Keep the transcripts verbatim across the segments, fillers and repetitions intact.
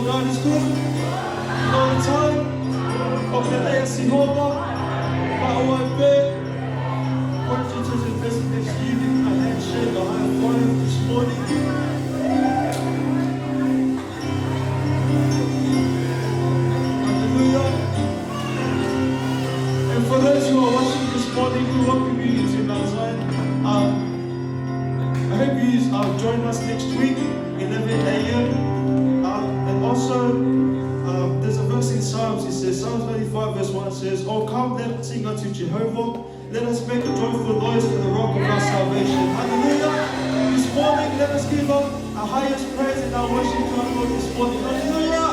God is good. All the time. ʻOku ʻikai ke ʻasi homa. But always be. What you just investigate, you give a handshake, a high five this morning. Hallelujah. And for those who are watching this morning, we welcome you to Mount Zion. Um, I hope you, uh, join us next week, eleven a.m. Uh, and also, um, there's a verse in Psalms. It says, Psalms ninety-five verse one says, "Oh, come, let us sing unto Jehovah. Let us make a joyful noise to the rock of our salvation." Hallelujah. This morning, let us give up our highest praise and our worship to our Lord this morning. Hallelujah.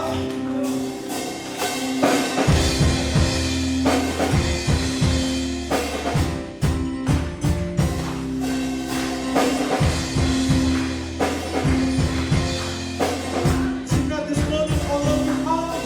Sing that this morning, all over the house.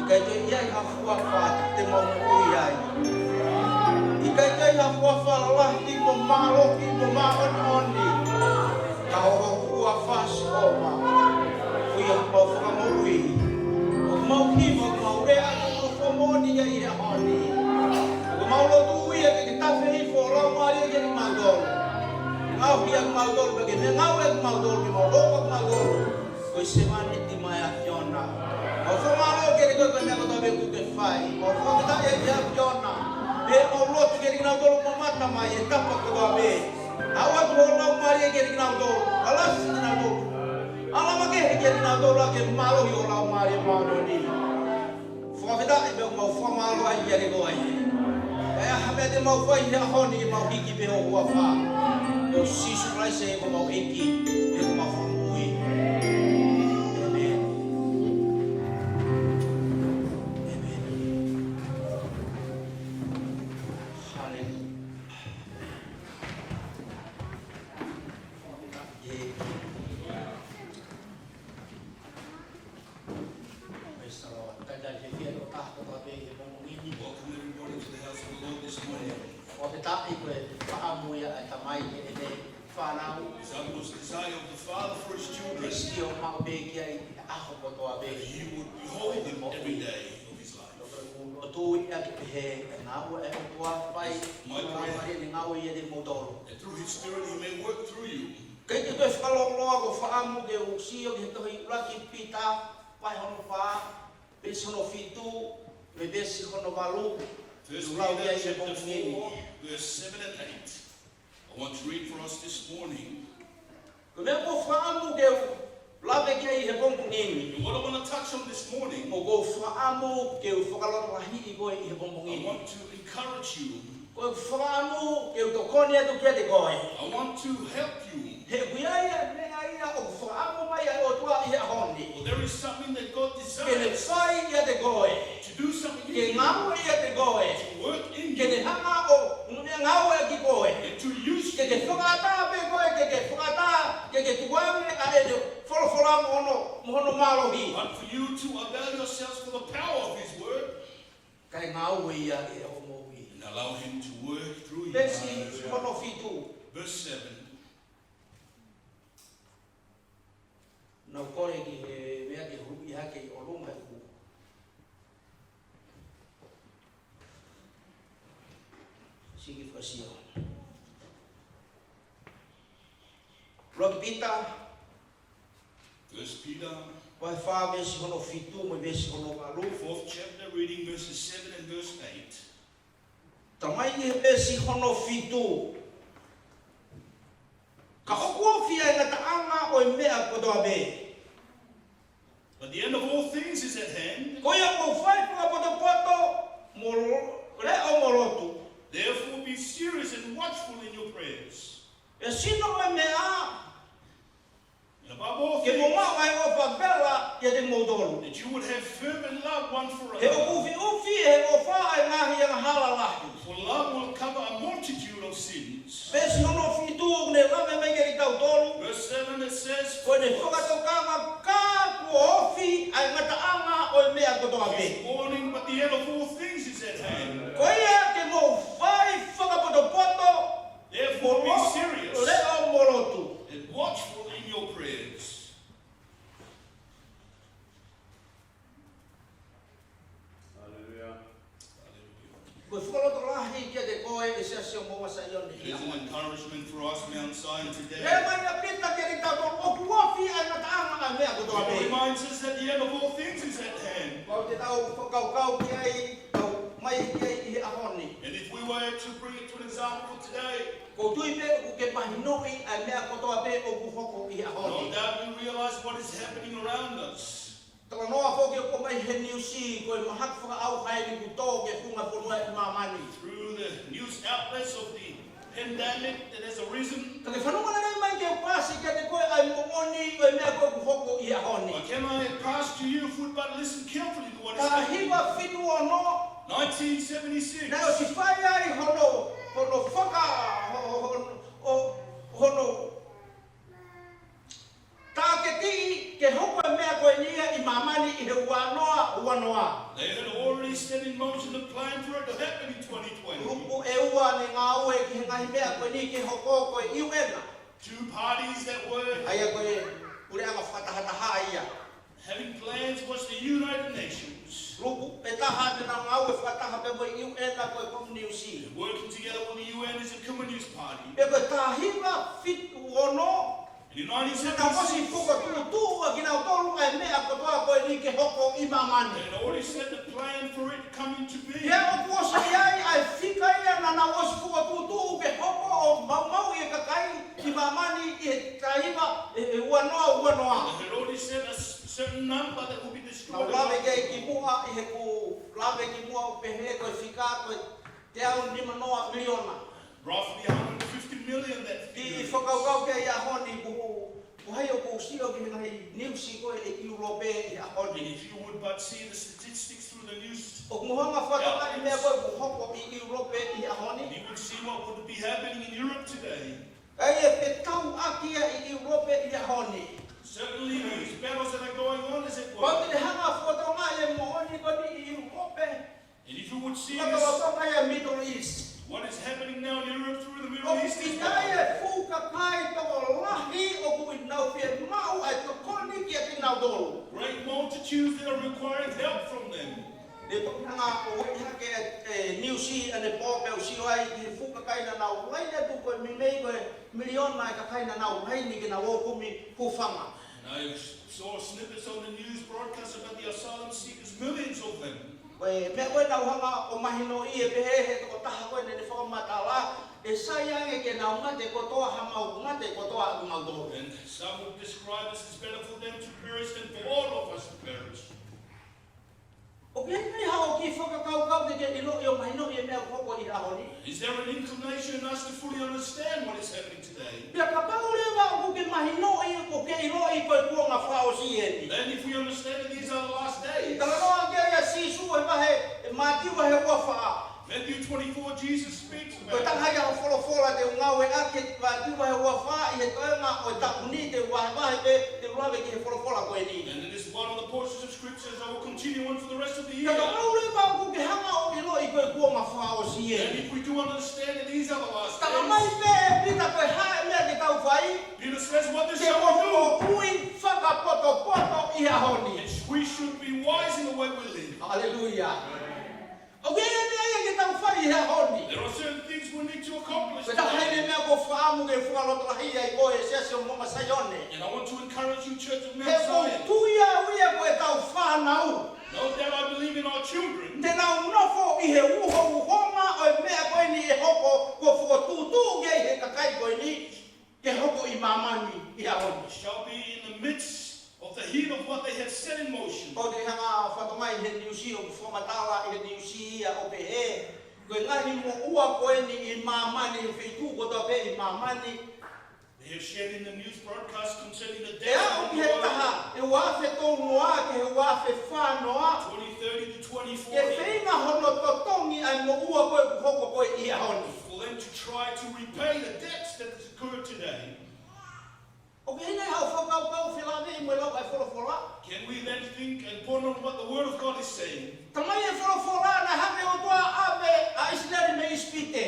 ʻIkai toe ʻi ai ha huafa te mau moʻui ai. ʻIkai toe ʻi ai ha huafa lahi mo mālohi mo māʻoniʻoni ka ko ho huafa, Sihova. Ko ia ʻoku mau fakamoʻui, ʻoku mau hiva, ʻoku mau lea, ʻoku mau fakamoʻoni ia ʻi he ʻaho ni. ʻOku mau lotu ia ke ke tafe hifo ho Laumālie kiate kimautolu. Ngaohi ʻa kimautolu, pea ke meʻangāueʻaki kimautolu, ke mau hoko ʻa kimautolu ko e sevāniti mai ʻa ʻAfiona. Mau fakamālō kiate koe ko e meʻa kotoa pē kuo ke fai. Mau fakafetaʻi ʻa ʻAfiona. Pea mau lotu kiate kinautolu ʻoku mamata mai he tapa kotoa pē. Haʻu atu ho Laumālie kiate kinautolu. Alasi kinautolu. Ala makehe kiate kinautolu ʻa e mālohi ho Laumālie Māʻoniʻoni. Fakafetaʻi pea mau fakamālō ai kiate koe. ʻI he ʻaho ni te mau fai he ʻaho ni, mau hiki pē ho huafa. ʻIa Sīsū Kalaisi ko homau ʻEiki, pea ko homau Fakamoʻui. ʻĒmeni. ʻĒmeni. Haleluia. Praise the Lord. Talitali fiefia ki he tokotaha kotoa pē he pongipongi ni. Welcome everybody to the house of the Lord this morning. Fakafetaʻi ko e fakaʻamu ia ʻa e tamai ki heʻene fānau. It's the utmost desire of the father for his children. Ke sio maʻu pē ki ai he ʻaho kotoa pē. That he would behold them every day of his life. Ko e lotu ia ke pehē ʻe ngāue ʻa e ʻOtua, fai ʻa e ngāue ʻiate kimoutolu. And through his spirit he may work through you. ʻIkai ke toe fakalōloa, ʻoku ou fakaʻamu ke u sio ki he tohi ʻuluaki Pita, vahe hono fā, veesi hono fitu, mo e veesi hono valu. First Peter chapter four, verse seven and eight. I want to read for us this morning. Ko e meʻa ʻoku ou fakaʻamu ke u lave ki ai he pongipongi ni. And what I want to touch on this morning, ʻoku ou fakaʻamu ke u fakalotolahiʻi koe he pongipongi ni. I want to encourage you. ʻOku ou fakaʻamu ke u tokoni atu kiate koe. I want to help you. He ʻoku ʻi ai e meʻa ia ʻoku fakaʻamu mai ʻa e ʻOtua ʻi he ʻaho ni. Well, there is something that God desires. Ke ne fai ʻiate koe. To do something in you. Ke ngāue ʻiate koe. To work in you. Ke ne hanga ʻo ngāueʻaki koe. And to use you. Ke ke fakaʻatā pē koe, ke ke fakaʻatā, ke ke tukuange ʻa ʻene folofola mo hono, mo hono mālohi. But for you to avail yourselves for the power of his word. Kae ngāue ia ʻi hoʻo moʻui. And allow him to work through you. Veesi hono fitu. Verse seven. Naʻa ku kole ki he meʻa ke huluʻi hake ʻi ʻolunga ʻeku siki fakasio. ʻUluaki Pita. First Peter. Vahe fā veesi hono fitu mo e veesi hono valu. Fourth chapter, reading verses seven and verse eight. Talamai ʻi he veesi hono fitu. Ka ʻoku ofi ʻa e ngataʻanga ʻo e meʻa kotoa pē. But the end of all things is at hand. Ko ia mou fai fakapotopoto mo leʻo mo lotu. Therefore be serious and watchful in your prayers. ʻE sino ʻa e meʻa. And above all things, ke mou maʻu ʻa e ʻofa vela ʻiate kimoutolu. That you would have fervent love one for another. He ʻoku ʻufiʻufi ʻe he ʻofa ʻa e ngaahi angahala lahi. For love will cover a multitude of sins. Veesi hono fitu ʻoku ne lave mai kiate kitautolu. Verse seven, it says, ko ʻene fakatokanga ka kuo ofi ʻa e ngataʻanga ʻo e meʻa kotoa pē. Is warning, but the end of all things is at hand. Ko ia ke mou fai fakapotopoto. Therefore be serious. Leʻo mo lotu. And watchful in your prayers. Hallelujah. Ko e fakalotolahi kiate koe ʻe Siasi ʻo Mount Zion. It is an encouragement for us, Mount Zion, today. Lea mai ʻa Pita kiate kitautolu ʻoku ofi ʻa e ngataʻanga ʻa e meʻa kotoa pē. It reminds us that the end of all things is at hand. Kapau te tau fakakaukau ki ai, tau mai ki ai ʻi he ʻaho ni. And if we were to bring it to an example today, ʻoku ou tui pē ʻoku ke mahinoʻi ʻa e meʻa kotoa pē ʻoku hoko ʻi he ʻaho ni. No doubt you realize what is happening around us. Talanoa foki ʻoku ʻomai he niusi, ko e mahaki fakaʻauha eni kuo tō ki he funga fonua ʻi māmani. Through the news outlets of the pandemic that has arisen. Ka ke fanongo lelei mai ke u paasi kiate koe ʻa e moʻoni ʻo e meʻa ko ē ʻoku hoko ʻi he ʻaho ni. But can I pass to you, food, but listen carefully to what is happening. Taha hiva fitu ono. Nineteen seventy-six. Naʻe ʻosi fai ai hono, hono faka-, ho-, ho-, ho-, ho-, hono tāketi ke hoko e meʻa ko eni ia ʻi māmani ʻi he ua noa ua Noa. They had already set in motion the plan for it to happen in twenty twenty. Luku ʻe ua ne ngāue ki he ngaahi meʻa ko eni ke hoko ko e U N. Two parties that were ʻA ia ko e puleʻanga fakatahataha ia. having plans was the United Nations. Luku ʻe taha ne nau ngāue fakataha pē mo e U N ko e Kominiusi. Working together with the U N as a Communist Party. Pea ko e taha hiva fitu ono, In nineteen naʻe ʻosi seventy-six, fokotuʻutuʻu ʻa kinautolu ʻa e meʻa kotoa ko eni ke hoko ʻi māmani. they had already set the plan for it coming to be. Pea ʻoku ʻosi ʻi ai ʻa e fika ia naʻa nau ʻosi fokotuʻutuʻu ke hoko ʻo maumauʻi e kakai ʻi māmani ʻi he taha hiva ʻe, ʻe ua noa ua noa. They had already set a s- certain number that will be Nau destroyed. lave ki ai kimuʻa ʻi heʻeku lave kimuʻa ʻo pehē ko e fika ko e teau nima noa miliona. Roughly one hundred fifty million that Kiʻi figure is. fakakaukau ki ai ʻaho ni, ko, ko hai ʻoku sio ki he ngaahi niusi ko ē ʻi ʻIulope ʻi he ʻaho ni. And if you would but see the statistics through the news, ʻOku mou hanga ʻo fakatokangaʻi e meʻa ko ē ʻoku hoko ʻi ʻIulope ʻi he ʻaho ni. You would see what would be happening in Europe today. ʻA ia ʻoku tau ʻaki ia ʻi ʻIulope ʻi he ʻaho ni. Certainly, these battles that are going on, as it Pau were. te ne hanga ʻo fakatokangaʻi e moʻoni ko eni ʻi ʻIulope. And if you would see Ka this, tau tonga ia Middle East. What is happening now in Europe through the Middle ʻOku East is ʻi ai e fuʻu kakai tokolahi ʻoku nau fiemaʻu ʻa e tokoni kiate kinautolu. Great multitudes that are requiring help from them. Ne toki hanga ʻo ueʻi hake e niusi ʻanepō pea u sio ai ki he fuʻu kakai naʻa nau laine atu ko e meimei ko e miliona e kakai naʻa nau laine ke nau ō ʻo kumi hūfanga. And I saw snippets on the news broadcast about the asylum seekers, millions of them. Ko e meʻa ko ē naʻa ku hanga ʻo mahinoʻi ʻe pehē ʻe he tokotaha ko ē naʻa ne fakamatala, ʻe sai ange ke nau mate kotoa, haʻamau mate kotoa ʻa kimautolu. And some would describe this as better for them to perish than for all of us to perish. ʻOku ʻi ai nai haʻo kiʻi fakakaukau ke ke ʻiloʻi ʻo mahinoʻi e meʻa ʻoku hoko ʻi he ʻaho ni? Is there an inclination in us to fully understand what is happening today? Pea kapau leva ʻoku ke mahinoʻi, ʻoku ke ʻiloʻi ko e kuonga fakaʻosi eni. Then if we understand that these are the last days, Talanoa ki ai ʻa Sīsū he vahe, ʻe Mātiu vahe ua fā. Matthew twenty-four, Jesus speaks Ko e about. taha ia ʻo e folofola te u ngāueʻaki, Mātiu vahe ua fā, ʻi he toenga ʻo e taʻu ni te u vahevahe pē, te u lave ki he folofola ko eni. And it is one of the portions of scriptures I will continue on for the rest of the year. Ka kapau leva ʻoku ke hanga ʻo ʻiloʻi ko e kuonga fakaʻosi eni. And if we do understand that these are the last Talamai days, pē ʻe Pita ko e hā e meʻa ke tau fai, Peter says what this ke shall we do? moʻui fakapotopoto ʻi he ʻaho ni. It's, we should be wise in the way we live. Haleluia. ʻOku ʻi ai e meʻa ia ke tau fai ʻi he ʻaho ni. There are certain things we need to accomplish Ko e taha e today. meʻa ʻoku ou fakaʻamu ke fakalotolahiʻi ai koe, Siasi ʻo Mount Zion. And I want to encourage you, Church of Mount He ʻoku ou Zion. tui au ia ko e tau fānau. No doubt I believe in our children. Te nau nofo ʻi he uhouhonga ʻo e meʻa ko eni ʻe hoko, kuo fokotuʻutuʻu ki ai ʻe he kakai ko eni ke hoko ʻi māmani ʻi he ʻaho ni. Shall be in the midst of the heat of what they have set in motion. Pau te u hanga ʻo fakatokangaʻi he niusi ʻoku fakamatala ʻi he niusi ia ʻo pehē, ko e ngaahi moʻua ko eni ʻi māmani, he feituʻu kotoa pē ʻi māmani. They have shared in the news broadcast concerning the ʻE aʻu death ki he taha, ʻe ua afe tolu noa ki he ua afe fā noa, twenty thirty to twenty ke forty. feinga hono totongi ʻa e moʻua ko ē ʻoku hoko ko ē ʻi he ʻaho ni. For them to try to repay the debts that has occurred today. ʻOku ʻi ai nai haʻo fakakaukau felāveʻi mo e lau ʻa e folofola? Can we then think and ponder on what the Word of God is saying? Talamai ʻe he folofola naʻe hanga ʻe he ʻOtua ʻo ʻave ʻa ʻIsileli mei ʻIsipite.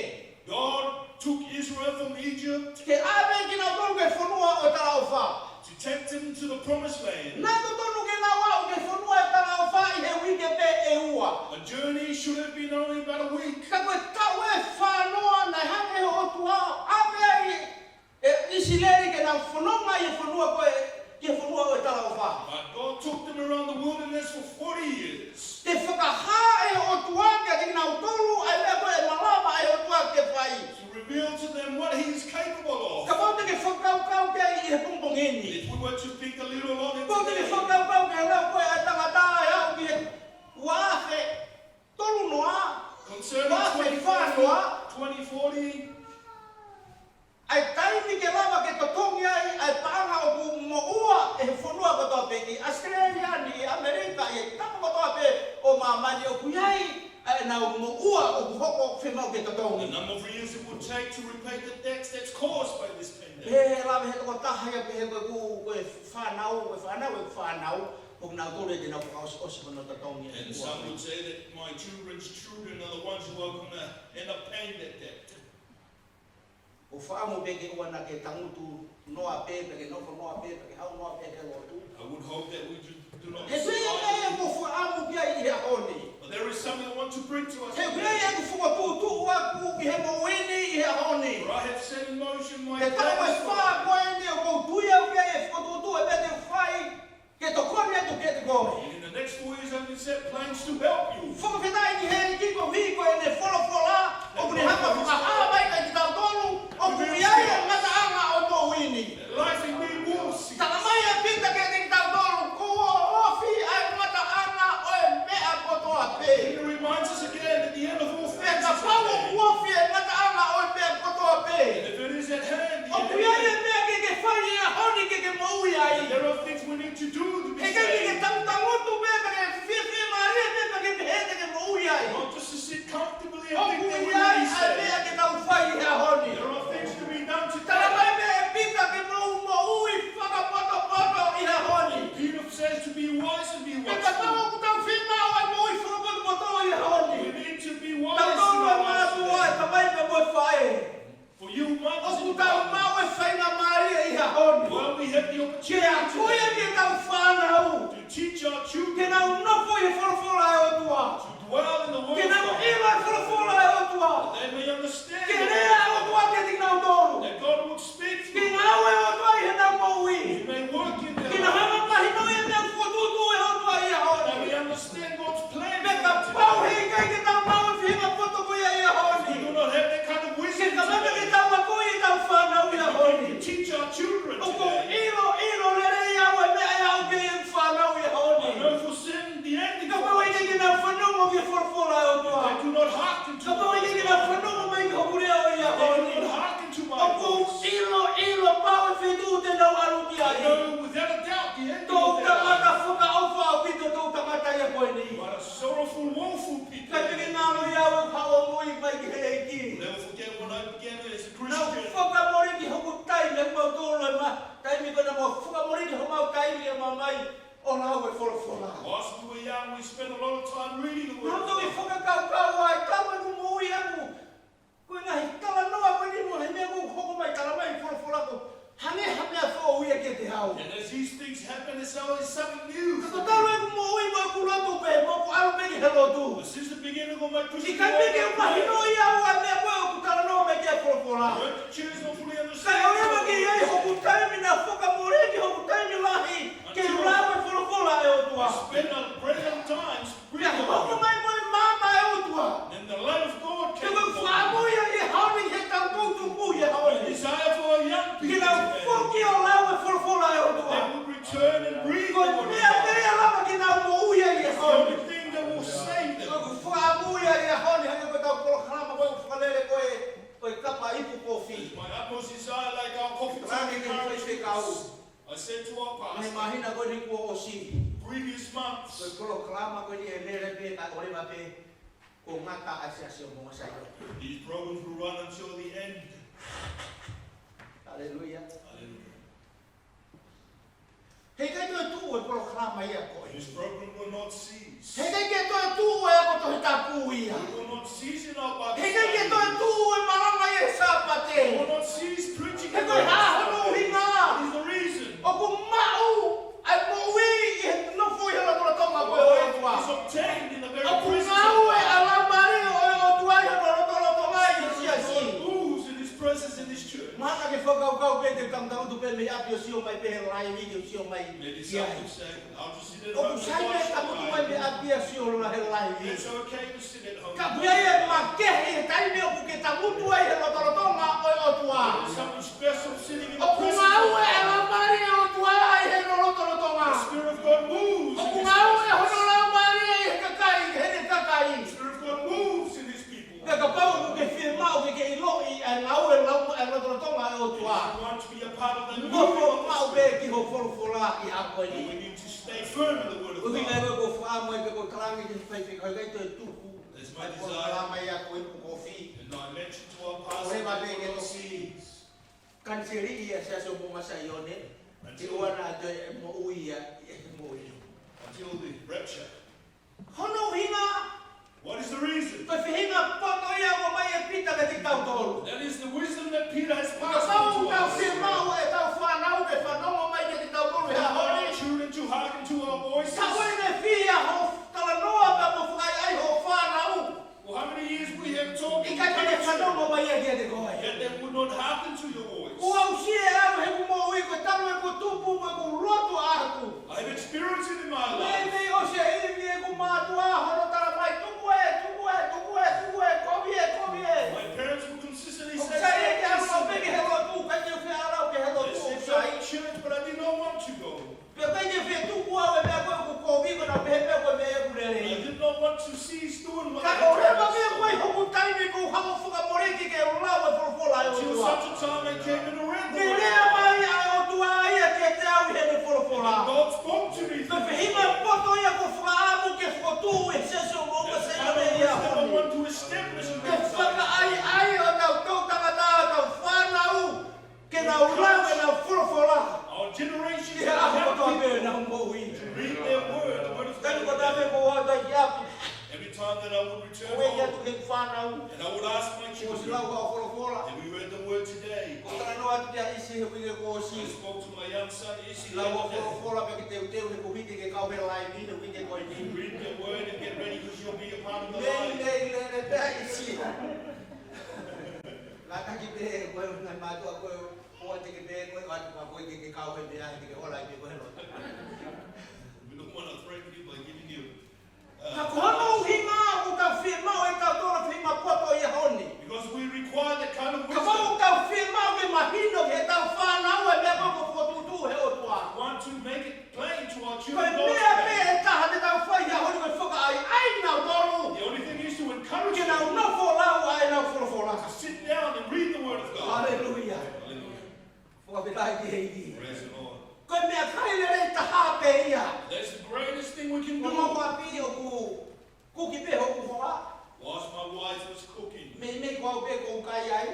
God took Israel from Egypt Ke ʻave kinautolu ki he fonua ʻo e talaʻofa. to take them to the promised land. Naʻe totonu ke nau aʻu ki he fonua ʻo e talaʻofa ʻi he uike pē ʻe ua. A journey should have been only about a week. Ka ko e taʻu ʻe fā noa naʻe hanga ʻe he ʻOtua ʻo ʻave ai ʻa ʻIsileli ke nau fononga ʻi he fonua ko ē, ki he fonua ʻo e talaʻofa. But God took them around the wilderness for forty years. Ke fakahā ʻe he ʻOtua kiate kinautolu ʻa e meʻa ko ē ʻe malava ʻe he ʻOtua ke fai. To reveal to them what He is capable of. Kapau te ke fakakaukau ki ai ʻi he pongipongi ni. If we were to think a little on it Kapau te ke today, fakakaukau ki he lau ko ē ʻa e tangata ʻe aʻu ki he ua afe tolu noa, concerning ua afe fā noa, twenty forty, ʻa e taimi ke lava ke totongi ai ʻa e paʻanga ʻoku moʻua ʻe he fonua kotoa pē, ʻi ʻAositelēlia ni, ʻi ʻAmelika, ʻi he tapa kotoa pē ʻo māmani, ʻoku ʻi ai ʻa ʻenau moʻua ʻoku hoko ʻoku fiemaʻu ke the totongi. number of years it would take to repay the debts that's caused by this pandemic. Pea lave he tokotaha ia pehē ko e ku, ko e fānau, ko e fānau, ko e fānau, ʻoku nau tole te nau fakaʻosiʻosi hono totongi. And some would say that my children's children are the ones who are gonna end up paying that debt. ʻOku ou fakaʻamu pē ke ʻoua naʻa ke tangutu noa pē, pe ke nofo noa pē, pe ke haʻu noa pē ki he lotu. I would hope that we do, do not He ʻoku ʻi ai e meʻa ʻoku ou fakaʻamu ki ai ʻi he ʻaho ni. But there is something I want to bring to us He ʻoku ʻi ai e today. ʻeku fokotuʻutuʻu ʻaʻaku ʻi he moʻui ni ʻi he ʻaho ni. For I have set in motion my He taʻu ʻe plans for fā life. ko eni ʻoku ou tui au ki ai e fokotuʻutuʻu ʻe pehē te u fai ke tokoni atu kiate koe. And in the next four years, I've been set plans to help you. Fakafetaʻi ki he ʻEiki koeʻuhi ko ʻene folofola, ʻoku ne hanga ʻo fakahā mai kiate kitautolu, ʻoku ʻi ai e ngataʻanga ʻo e moʻui ni. Life in me will cease. Talamai ʻe Pita kiate kitautolu, kuo ofi ʻa e ngataʻanga ʻo e meʻa kotoa pē. Peter reminds us again at the end of all things, Pea kapau ʻoku ofi e ngataʻanga ʻo e meʻa kotoa pē. And if it is at hand, the ʻOku ʻi ai e meʻa ke ke fai he ʻaho ni ke ke moʻui ai. There are things we need to do to be saved. He ʻikai ke ke tangutangutu pē, pe ke fiefia mālie pē, pe ke pehē te ke moʻui ai. Not just to sit comfortably and think that we will be saved. ʻOku ʻi ai e meʻa ke tau fai he ʻaho ni. There are things to be done today. Talamai ʻe Pita ke mou moʻui fakapotopoto ʻi he ʻaho ni. Peter says to be wise and be watchful. Pea kapau ʻoku tau fiemaʻu ʻa e moʻui fakapotopoto ʻi he ʻaho ni. We need to be wise in our lives today. Tau tau mātuʻa, tamai pea mo e faʻē. For you mothers ʻOku tau maʻu e faingamālie ʻi he ʻaho ni. While we have the opportunity Ke akoʻi ʻetau fānau. to teach our children Ke nau nofo ʻi he folofola ʻa e ʻOtua. to dwell in the word Ke of nau God, ʻilo e folofola ʻa e ʻOtua. that they may understand Ke lea ʻa e ʻOtua kiate kinautolu. that God will speak Ke through them. ngāue ʻa e ʻOtua ʻi heʻenau moʻui. He may work in their Ke nau life. hanga ʻo mahinoʻi e meʻa fokotuʻutuʻu ʻa e ʻOtua ʻi he ʻaho ni. That we understand God's plan Pea for them kapau today. he ʻikai ke tau maʻu e faʻahinga poto ko ia ʻi he ʻaho ni. If we do not have that kind of wisdom Ke kamata ke today, tau akoʻi ʻetau fānau ʻi he ʻaho ni. we can teach our children ʻOku ou today. ʻilo, ʻilo lelei au e meʻa ʻe aʻu ki ai ʻeku fānau ʻi he ʻaho ni. I know for certain the end is Kapau he ʻikai ke nau fanongo ki he folofola ʻa e ʻOtua. They do not hearken to Kapau he ʻikai ke nau fanongo mai ki hoku leʻo ʻi he ʻaho ni. They do not hearken to my voice. ʻOku ou ʻilo, ʻilo pau e feituʻu te nau ʻalu ki ai. I know without a doubt the end of their life. Toʻu tangata fakaʻofa ʻaupito, toʻu tangata ia ko eni. What a sorrowful, woeful people. Kae piki ngalo ia ʻo haʻu ʻo moʻui mai ki he ʻEiki. Never forget when I began as a Christian. Naʻa ku fakamoleki hoku taimi, ʻa kimautolu ʻi he ma-, taimi ko ena naʻa mau fakamoleki homau taimi ʻo ō mai ʻo lau e folofola. Whilst we were young, we spent a lot of time reading the word of God. Naʻa ku toki fakakaukau ai, talu ʻeku moʻui ʻaʻaku. Ko e ngaahi talanoa ko eni mo e meʻa ʻoku hoko mai, talamai ʻe he folofola ʻoku hangē ha meʻa foʻou ia kiate au. And as these things happen, it's always something new for me. Ka ko e talu ʻeku moʻui mo ʻeku lotu pē, mo ʻeku ʻalu pē ki he lotu. But since the beginning of my Christian walk, ʻIkai pē ke u mahinoʻi au ʻa e meʻa ko ē ʻoku talanoa mai ki ai e folofola. I don't choose not fully understand Kae ʻoua ke ʻi ai hoku taimi naʻa fakamoleki hoku taimi lahi ke u lau e folofola ʻa e ʻOtua. Until I spend a great amount of time Pea hoko mai mo e maama ʻa e ʻOtua. Then the light of God came upon me. Pea ko e fakaʻamu ia ʻi he ʻaho ni, he tau toutou tupu ʻi he ʻaho ni. The desire for our young people today. Ke nau foki ʻo lau e folofola ʻa e ʻOtua. They will return and read the word of God. Ko e meʻa pē ia ʻe lava ke nau moʻui ai ʻi he ʻaho ni. It's the only thing that will save them. Ko e fakaʻamu ia ʻi he ʻaho ni, hangē ko ʻetau polokalama ko ē ʻoku fakalele ko ē, ko e kapa ipu kofi. It's my utmost desire, like our coffee Langi table ki he faifekau. I said to our pastor, Mei he māhina ko eni kuo ʻosi. previous months, Ko e polokalama ko eni ʻe lele pē kae ʻoua leva pē kuo ngata ʻa e Siasi ʻo Moʻunga Saione. these programs will run until the end. Haleluia. Hallelujah. He ʻikai toe tuʻu e polokalama ia ko ē. This program will not cease. He ʻikai ke toe tuʻu e ako Tohi Tapu ia. We will not cease in our Bible study. He ʻikai ke toe tuʻu e malanga ʻi he Sāpate. We will not cease preaching on Sundays. He ko e hā hono ʻuhinga? What is the reason? ʻOku maʻu ʻa e moʻui ʻi he nofo ʻi he lotolotonga ko ē ʻo e ʻOtua. Life is obtained in the very presence of God. ʻOku ngāue ʻa e Laumālie ʻo e ʻOtua ʻi he lotolotonga ʻi he siasi. God moves in His presence in this church. Mahalo ke fakakaukau pē te u tangutu pē mei ʻapi ʻo sio mai pē he laivi, ke u sio mai ki ai. Maybe some will say, "I'll just sit at home and watch the live." ʻOku sai pē tangutu mai mei ʻapi ʻo sio he laivi. It's okay to sit at home and watch the live. Ka ʻoku ʻi ai e makehe he taimi ʻoku ke tangutu ai he lotolotonga ʻo e ʻOtua. There is something special sitting in the presence of God. ʻOku ngāue ʻa e Laumālie ʻo e ʻOtua ʻi he lotolotonga. The Spirit of God moves in this presence. ʻOku ngāue hono Laumālie ʻi he kakai, heʻene kakai. The Spirit of God moves in His people. Pea kapau ʻoku ke fiemaʻu ke ke ʻiloʻi ʻa e ngāue lau-, ʻa e lotolotonga ʻo e ʻOtua. If you want to be a part of the movement of the Spirit, Nofo maʻu pē ki ho folofola ʻi he ʻaho ni. then we need to stay firm in the Word of God. ʻUhinga ia ʻoku ou fakaʻamu ai pē ko e talaange ki he faifekau, ʻikai toe tuku. That's my desire. Ko e polokalama ia ko e ipu kofi. And I mentioned to our pastor that we will not cease. ʻOua leva pē ke toki kaniseliʻi ʻa e Siasi ʻo Moʻunga Saione, Until ʻoua naʻa toe moʻui ia ʻi he moʻui. Until the rapture. Ko e faʻahinga poto ia ʻoku ʻomai ʻe Pita kiate kitautolu. That is the wisdom that Peter has passed on to us. Kapau ʻoku tau fiemaʻu ʻetau fānau ke fanongo mai kiate kitautolu he ʻaho ni, our children to hearken to our voices. Ka ʻoku ʻi ai e fiha hoʻo talanoa pea mo fakaʻaiʻai hoʻo fānau, For how many years we have talked and ʻikai ke ne fanongo mai ia kiate koe. Yet they would not hearken to your voice. ʻOku ou sio au he ʻeku moʻui, ko e talu ʻeku tupu, ʻeku lotu atu. I have experienced it in my life. Meimei ʻosi e ivi ʻeku mātuʻa hono tala mai, tuku ē, tuku ē, tuku ē, tuku ē, kovi ē, kovi ē. My parents would consistently say, "Stop listening." ʻOku sai ke ʻalu au pē ki he lotu, ʻikai ke u fie ʻalu au ki he lotu. They said, "Go to church," but I did not want to go. Pea ʻikai ke u fie tuku au e meʻa ko ē ʻoku kovi, ko ʻenau pehē pē ko e meʻa ʻoku lelei. I did not want to cease doing what they told us to do. Ka ʻoku lava pē ko ē hoku taimi ʻoku ou haʻu ʻo fakamoleki ke u lau e folofola ʻa e ʻOtua. Until such a time I came and read the word. Pea lea mai ʻa e ʻOtua ia kiate au ʻi heʻene folofola. And God spoke to me. Ko e faʻahinga poto ia ʻoku ou fakaʻamu ke fokotuʻu ʻi he siasi ʻo Moʻunga Sēniti ia. That's the kind of wisdom I want to establish in this time. Ke fakaʻaiʻai ʻo tau tau tangata, tau fānau, ke nau lau ʻenau folofola. Our generation should have people to read their word. ʻI he ʻaho kotoa pē ʻenau moʻui. Taimi kotoa pē ʻoku ou ʻalu atu ki ʻapi, Every time that I would return home, ʻoku ou ʻeke atu ki heʻeku fānau, and I would ask my children, "Kuo ʻosi lau haʻo folofola?" "Have you read the word today?" ʻOku ou talanoa atu kia ʻIsi he uike kuo ʻosi. I spoke to my young son, Isi, the other day. Lau haʻo folofola pea ke teuteu he kuo hiki ke kau he live he uike ko eni. Read the word and get ready 'cause you'll be a part of the live. Meimei lele pē ʻa ʻIsi. Lātaki pē ko e ngaahi mātuʻa ko ē, ʻoua te ke pehē ko e ʻoatu pē koe ke ke kau he meʻa, he te ke ola pē koe he lotu. We don't wanna threaten you by giving you, uh, Ka ko hono ʻuhinga ʻoku tau fiemaʻu ʻe tautolu e faʻahinga poto ʻi he ʻaho ni. Because we require that kind of wisdom. Kapau ʻoku tau fiemaʻu ke mahino ki heʻetau fānau e meʻa ko ē kuo fokotuʻutuʻu ʻe he ʻOtua, Want to make it plain to our children God's plan. Ko e meʻa pē ʻe taha te tau fai he ʻaho ni ko e fakaʻaiʻai kinautolu. The only thing is to encourage them. Ke nau nofo ʻo lau ʻa ʻenau folofola. To sit down and read the word of God. Hallelujah. Hallelujah. Fakafetaʻi ki he ʻEiki. Praise the Lord. Ko e meʻakai lelei taha pē ia. That's the greatest thing we can do. Ko hoku ʻapi ʻoku kuki pē hoku hoa. Whilst my wife was cooking, Meimei ko au pē ʻoku ou kai ai.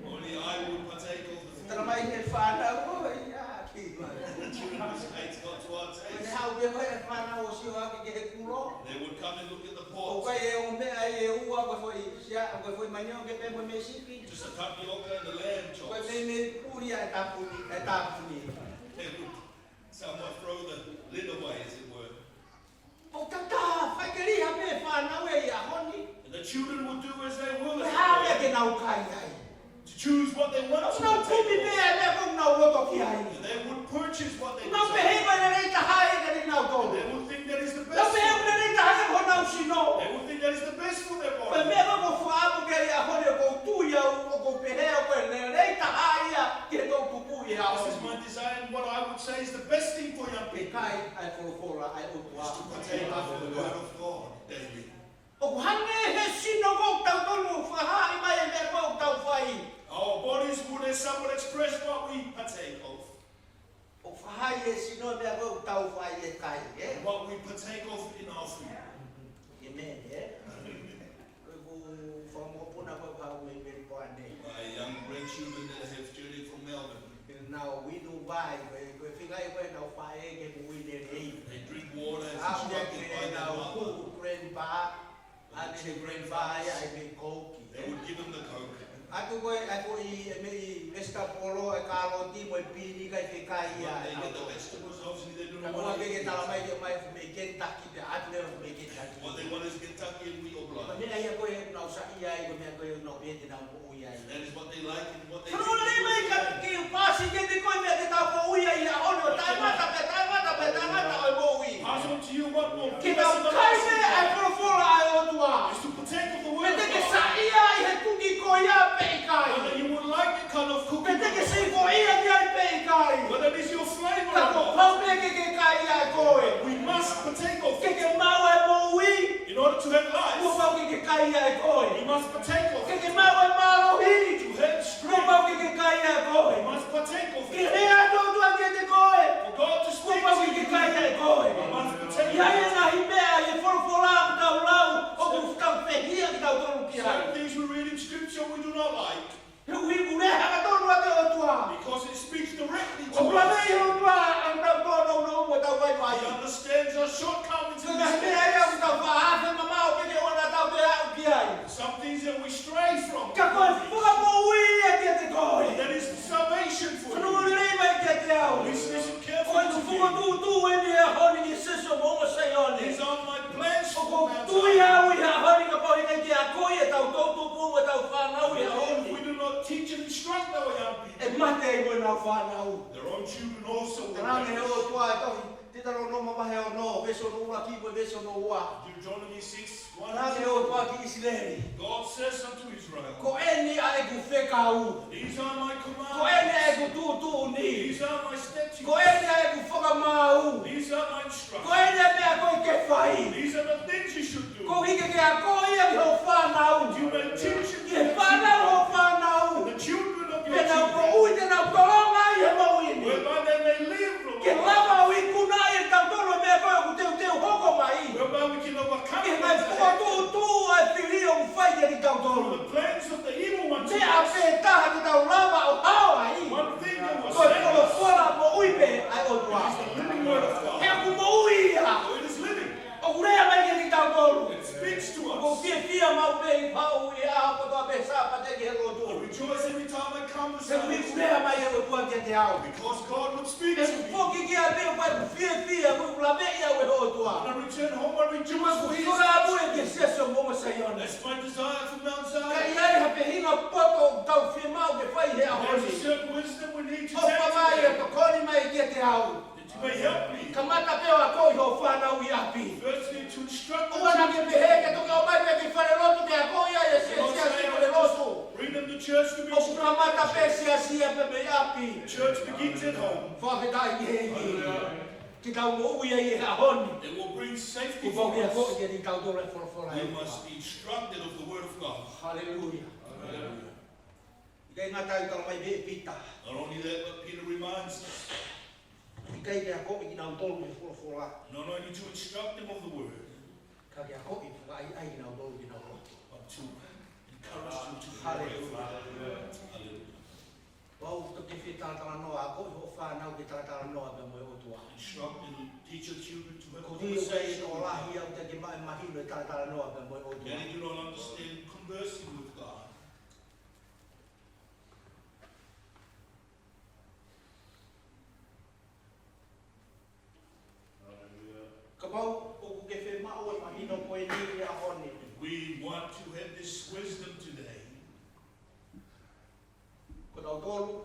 only I would partake of the food. Tala mai ki he fānau, ʻoiauē, ʻikai ke u maʻu. The children would say, "It's not to our taste." Ko ʻene haʻu pē ko ē e fānau ʻo sio hake ki he kulo. They would come and look at the pot. ʻOku ʻi ai e ongo meʻa ʻe ua, ko e foʻi sia, ko e foʻi manioke pē mo e meʻa sipi. Just a tapioca and the lamb chops. Ko e meimei puli ʻa e tāpuni, ʻa e tāpuni. They would somewhat throw the lid away, as it were. ʻOku tau faikelia pē fānau ʻi he ʻaho ni. And the children will do as they will, as it were. Ko e hā e meʻa ke nau kai ai. To choose what they want to take. ʻOku nau kumi pē e meʻa ʻoku nau loto ki ai. And they would purchase what they desire. ʻOku nau pehē ko e lelei taha ia kiate kinautolu. And they will think that is the best for them. ʻOku nau pehē ko e lelei taha ia ki honau sino. They will think that is the best for their body. Ko e meʻa ko ē ʻoku ou fakaʻamu ki ai he ʻaho ni, ʻoku ou tui au, ʻoku ou pehē ko e lelei taha ia ki he toʻutupu ʻi he ʻaho ni. This is my desire, and what I would say is the best thing for young people. Kai ʻa e folofola ʻa e ʻOtua. Is to partake of the word of God daily. ʻOku hangē he sino ko ē ʻoku tau tonu ʻo fakahā mai e meʻa ko ē ʻoku tau fai. Our bodies would, as some would express, what we partake of. ʻOku fakahā ʻe he sino e meʻa ko ē ʻoku tau fai ʻe kai, ē? What we partake of in our food. ʻĒmeni, ē? Ko ʻeku fanga mokopuna ko ē ʻoku haʻu mei Melipoane. My young grandchildren that have journeyed from Melbourne. Nau inu vai, ko e, ko e fika ia ko ē ʻenau faʻē ke mo inu lelei. They drink water as instructed by their mother. Aʻu ki heʻenau grandpa, ʻa e grandpa ia ʻai mei Coke. They would give them the Coke. ʻAtu ko ē, ʻai ko ē e meʻi Mister Polo, e kāloti mo e pini, ʻikai ke kai ia. When they get the vegetables, obviously they do not want to eat it. Ka ʻoku ʻikai ke tala mai ke ʻomai e fuʻu meʻi Kentucky, pea ʻatu leva e fuʻu meʻi Kentucky. What they want is Kentucky and we oblige. Ko e meʻa ia ko ē ʻoku nau saiʻia ai, ko e meʻa ko ē ʻoku nau pehē te nau moʻui ai. That is what they like and what they think is good for them. Fanongo lelei mai ka ke pasi kiate koe e meʻa te tau moʻui ai he ʻaho ni, ʻo taʻengata pē, taʻengata pē, taʻengata ʻo e moʻui. Pass on to you what will bless them the most. Ke tau kai pē ʻa e folofola ʻa e ʻOtua. Is to partake of the word of God. Pe te ke saiʻia ʻi he kuki ko ia pe ʻikai. Whether you would like that kind of cooking or not. Pe te ke saiʻia ki ai pe ʻikai. Whether it is your flavor or not. Ka kuo pau pē ke ke kai ʻe koe. We must partake of it. Ke ke maʻu e moʻui. In order to have life, Kuo pau ke ke kai ʻe koe. We must partake of it. Ke ke maʻu e mālohi. To have strength, Kuo pau ke ke kai ʻe koe. We must partake of it. Ke lea ʻa e ʻOtua kiate koe. For God to speak to you, Kuo pau ke ke kai ʻe koe. We must partake of it. ʻI ai e ngaahi meʻa ʻi he folofola ʻoku tau lau, ʻoku tau fehiʻa kitautolu ki ai. Certain things we read in scripture we do not like. He ʻoku ʻikai ke lea hangatonu ʻa e ʻOtua. Because it speaks directly to us. ʻOku lave ʻe he ʻOtua ʻa ʻetau tōnounou mo ʻetau vaivai. He understands our shortcomings and mistakes. Ko e ngaahi meʻa ia ʻoku tau faʻa afe mamaʻo pē ke ʻoua naʻa tau toe aʻu ki ai. Ui ha ui ha honi kapau ʻikai ke akoʻi ʻetau toʻutupu mo ʻetau fānau ʻi ha honi. If we do not teach and instruct our young people, ʻe mate ai mo ʻenau fānau. Their own children also will perish. Talaange ʻe he ʻOtua ʻi he tohi Teutalōnome vahe ono, veesi hono ʻuluaki mo e veesi hono ua. Deuteronomy six, one and two. Talaange ʻe he ʻOtua ki ʻIsileli. God says unto Israel, Ko eni ʻa ʻeku fekau. These are my commands. Ko eni ʻa ʻeku tuʻutuʻuni. These are my statutes. Ko eni ʻa ʻeku fakamaau. These are my instructions. Ko eni ʻa e meʻa ko ē ke fai. These are the things you should do. Koeʻuhi ke ke akoʻi ia ki hoʻo fānau. You may teach it to your children. Ki he fānau hoʻo fānau. And the children of your children. Pea nau moʻui, te nau tolonga ʻi he moʻui ni. Whereby they may live, Lord. Ke lava ʻo ikunaʻi ʻe kitautolu e meʻa ko ē ʻoku teuteu hoko mai. Whereby we can overcome the things that happen. ʻI he ngaahi fokotuʻutuʻu ʻa e fili ʻoku fai kiate kitautolu. Through the plans of the evil one to us. Meʻa pē taha te tau lava ʻo hao ai. One thing that will save us. Ko e folofola moʻui pē ʻa e ʻOtua. Is the living word of God. He ʻoku moʻui ia. For it is living. ʻOku lea mai kiate kitautolu. It speaks to us. ʻOku ou fiefia maʻu pē ʻi he ʻaho kotoa pē Sāpate ki he lotu. I rejoice every time I come to Sunday school. He ʻoku lea mai e ʻOtua kiate au. Because God would speak to me. He ʻoku foki ki ai pē ʻoku ou fiefia, ʻoku ou laveʻi au ʻe he ʻOtua. When I return home, I rejoice for his. ʻOku ou fakaʻamu ki he siasi ʻo Moʻunga Saione. That's my desire for Mount Zion. Ka ʻi ai ha faʻahinga poto ʻoku tau fiemaʻu ke fai he ʻaho ni. There's a certain wisdom we need to take today. ʻOfa mai ʻe tokoni mai kiate au. That you may help me. Kamata pē ʻo akoʻi hoʻo fānau ʻi ʻapi. Firstly, to instruct them. ʻOua naʻa ke pehē ke toki ʻomai pē ki falelotu ke akoʻi ai e siasi ʻi falelotu. Don't say, "Just bring them to church to be instructed." ʻOku kamata pē siasi ia pē mei ʻapi. Church begins at home. Fakafetaʻi ki he ʻEiki. Hallelujah. Ke tau moʻui ai he ʻaho ni. It will bring safety for us. Kuo pau ke akoʻi kiate kitautolu e folofola ʻa e ʻOtua. We must be instructed of the word of God. Hallelujah. Hallelujah. ʻIkai ngata ai, talamai pē ʻe Pita. Not only that, but Peter reminds us. ʻIkai ke akoʻi kinautolu he folofola. Not only to instruct them of the word, Ka ke akoʻi fakaʻaiʻai kinautolu ke nau lotu. But to encourage them to pray. Hallelujah. Hallelujah. Pau ke ke fetatalanoa, akoʻi hoʻo fānau ke talatalanoa pea mo e ʻOtua. Instruct and teach your children to have conversation with God. Ko e tokolahi ʻoku teʻeki ai ke mahino e talatalanoa pea mo e ʻOtua. Many do not understand conversing with God. Kapau ʻoku ke fiemaʻu e mahino ko eni he ʻaho ni. If we want to have this wisdom today, Ko kitautolu,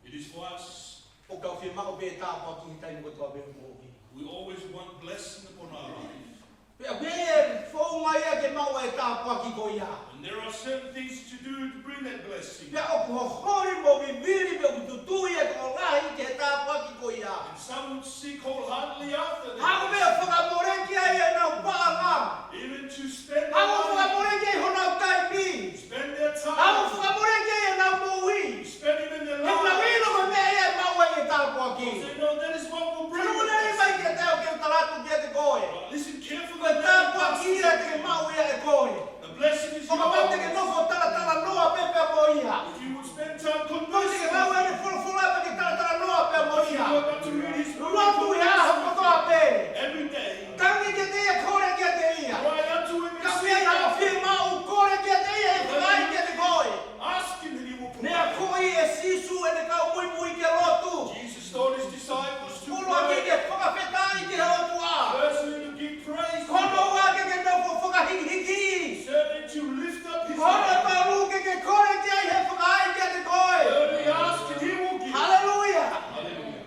it is for us. ʻOku tau fiemaʻu pē tāpuaki he taimi kotoa pē ʻo e moʻui. We always want blessing upon our life. Pea ʻoku ʻi ai e founga ia ke maʻu e tāpuaki ko ia. And there are certain things to do to bring that blessing. Pea ʻoku holi mo vivili pea ʻoku tutui e tokolahi ki he tāpuaki ko ia. And some would seek wholeheartedly after that blessing. Haʻu pea fakamoleki ai ʻenau paʻanga. Even to spend their money. Haʻu fakamoleki ai honau taimi. Spend their time. Haʻu fakamoleki ai ʻenau moʻui. Spend even their lives. He ʻoku nau ʻilo ko e meʻa ia ʻe maʻu ai e tāpuaki. Because they know that is what will bring the blessing. Fanongo mai kiate au ke u tala atu kiate koe. But listen carefully. Ko e tāpuaki ia te ke maʻu ia ʻe koe. The blessing is yours. ʻO kapau te ke nofo talatalanoa pē pea mo ia. If you would spend time conversing with him. Kapau te ke lau ʻene folofola pea ke talatalanoa pea mo ia. If you were about to read his word. Lotu he ʻaho kotoa pē. Every day. Tangi kiate ia, kole kiate ia. Cry unto him in secret. Kapau ʻoku ʻi ai ha fiemaʻu, kole kiate ia, ʻe fai kiate koe. Ask him and he will provide. Naʻe akoʻi ʻe Sīsū ʻene kau muimui ke lotu. Jesus told his disciples to pray. ʻUluaki ke fakafetaʻi ki he ʻOtua. Firstly, to give praise to God. Ko hono ua ke ke nofo fakahikihiki. Secondly, to lift up his name. Ko hono tolu ke ke kole ki ai he fakaʻai kiate koe. Thirdly, ask and he will give. Hallelujah. Hallelujah.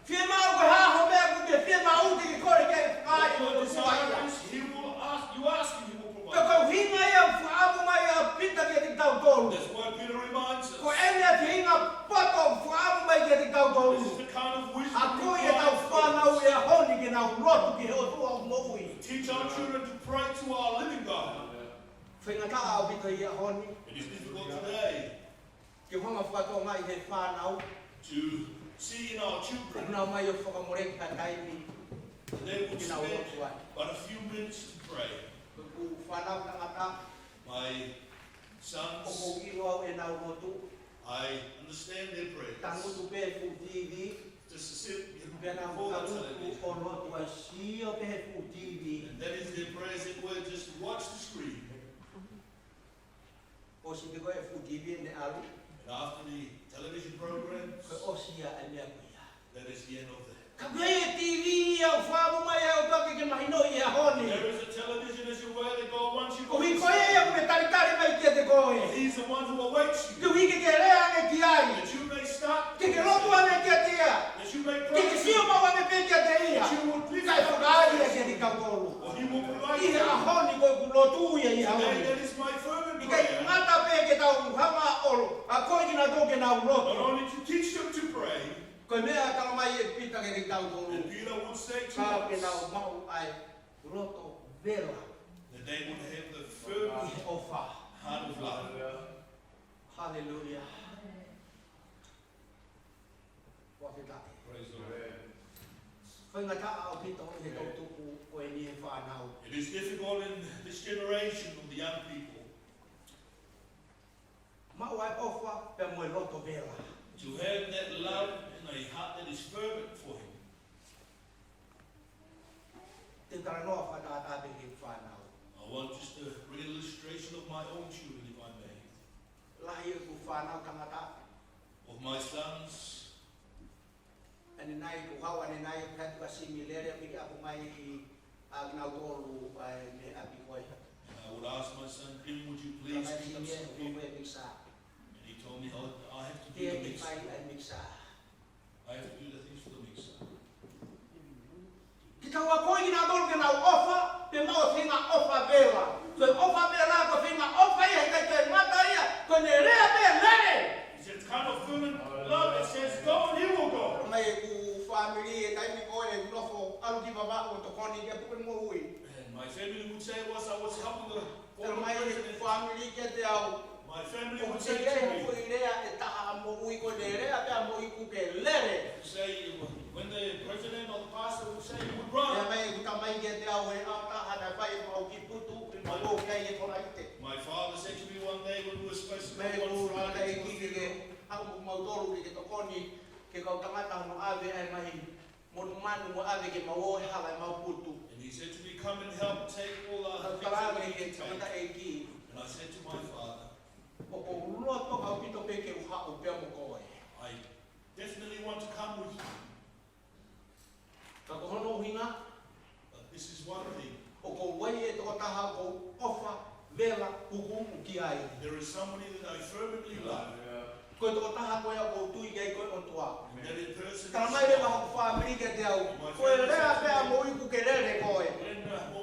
Fiemaʻu ko e hā ho meʻa ʻoku ke fiemaʻu ke ke kole ki ai he fakaʻai. What your desire is, he will ask, you ask and he will provide. Pea ko e ʻuhinga ia ʻoku fakaʻamu mai ʻa Pita kiate kitautolu. That's why Peter reminds us. Ko eni ʻa e ʻuhinga poto ʻoku fakaʻamu mai kiate kitautolu. This is the kind of wisdom required for us. Akoʻi ʻetau fānau he ʻaho ni ke nau lotu ki he ʻOtua ʻoku moʻui. Teach our children to pray to our living God. Faingataʻa ʻaupito he ʻaho ni. It is difficult today. Ke hanga ʻo fakatokangaʻi he fānau. To see in our children. ʻOku nau ō mai ʻo fakamoleki ha taimi. They would spend but a few minutes to pray. Ke nau lotu ai. Ko ʻeku fānau tangata. My sons. ʻOku ou ʻilo au ʻenau lotu. I understand their prayers. Tangutu pē fuʻu T V. Just to sit before the television. Pea nau tangutu ʻo lotu ai, sio pē he fuʻu T V. And that is their prayers at work, just watch the screen. ʻOsi pē ko e fuʻu T V ʻene ʻalu. And after the television programs, Ko e ʻosi ia e meʻa ko ia. That is the end of that. Ka ko e T V ia ʻoku fakaʻamu mai ʻe he ʻOtua ke ke mahinoʻi he ʻaho ni. There is a television the one who awaits you, Ke u hiki ke lea ange ki ai. That you may start, Ke ke lotu ange kiate ia. That you may pray, Ke ke sio maʻu ange pē kiate ia. That you would lift up your face. Kae fakaali ia kiate kitautolu. For he will provide for you. ʻI he ʻaho ni ko ʻeku lotu ia ʻi he ʻaho ni. Today, that is my fervent prayer. ʻIkai ngata pē ke tau hanga ʻo akoʻi kinautolu ke nau lotu. Not only to teach them to pray, Ko e meʻa ʻe talamai ʻe Pita kiate kitautolu. And Peter would say to us, Ka ke nau maʻu ʻa e loto vela. That they would have the fervent heart of love. ʻI he ʻofa. Haleluia. Fakafetaʻi. Praise the Lord. Faingataʻa ʻaupito ʻi he toʻutupu ko eni ʻa e fānau. It is difficult in this generation of the young people Maʻu ʻa e ʻofa pea mo e loto vela. To have that love and a heart that is fervent for him. Te u talanoa fakatātā pē ki he fānau. I want just to bring an illustration of my own children, if I may. Lahi ʻeku fānau tangata. Of my sons. ʻAnenai, kuo haʻu ʻanenai, pea tuku ʻa Simi lele, piki ʻapu mai ki ai kinautolu, ʻa e, mei he ʻapi ko ē. And I would ask my son, "Jim, would you please pick up some food?" Kae Simi, ʻoku ou fai e mikisā. And he told me, "I, I have to do the mix. Te u fai e mikisā. I have to do the things for the mix." Ke tau akoʻi kinautolu ke nau ʻofa, pea maʻu e feinga ʻofa vela. Ko e ʻofa vela, ko e feinga ʻofa ia, heʻikai toe mata ia, ko ʻene lea pē lele. It's a kind of fervent love that says, "Go and he will go." Mai ʻeku fāmili he taimi ko ē ʻeku nofo ʻalu ki Vavaʻu ʻo tokoni ki he puke moʻui. And my family would say was, I was helping the former president. Mai ʻeku fāmili kiate au. My family would say to me, ʻOku ʻikai ke ʻi ai ha foʻi lea ʻe taha ʻa moʻui, ko ʻene lea pē ʻa moʻui ʻoku ke lele. Say, when the president or the pastor would say he would run. Pea mai ʻeku tamai kiate au he ʻaho ʻe taha naʻe fai ʻemau kiʻi putu, ʻemau ō ki ai he Falaite. My father said to me one day when we were supposed to go on Friday to a funeral. Mai ʻeku tamai kiate au, ke haʻu mo kimautolu ke ke tokoni ki he kau tangata hono ʻave ʻa e ngaahi monumanu mo ʻave ke mau ō he hala ʻemau putu. And he said to me, "Come and help take all the things that we need to take." Pea u talaange ki he tangataʻeiki. And I said to my father, ʻOku ou loto ʻaupito pē ke u haʻu pea mo koe. "I definitely want to come with you." Ka ko hono ʻuhinga, But this is one thing. ʻOku ʻi ai e tokotaha ʻoku ou ʻofa vela huhuʻu ki ai. There is somebody that I fervently love. Ko e tokotaha ko ia ʻoku ou tui ki ai ko e ʻOtua. And that person is Talamai leva ʻe hoku fāmili kiate au, ko e lea pē ʻa moʻui ʻoku ke lele koe.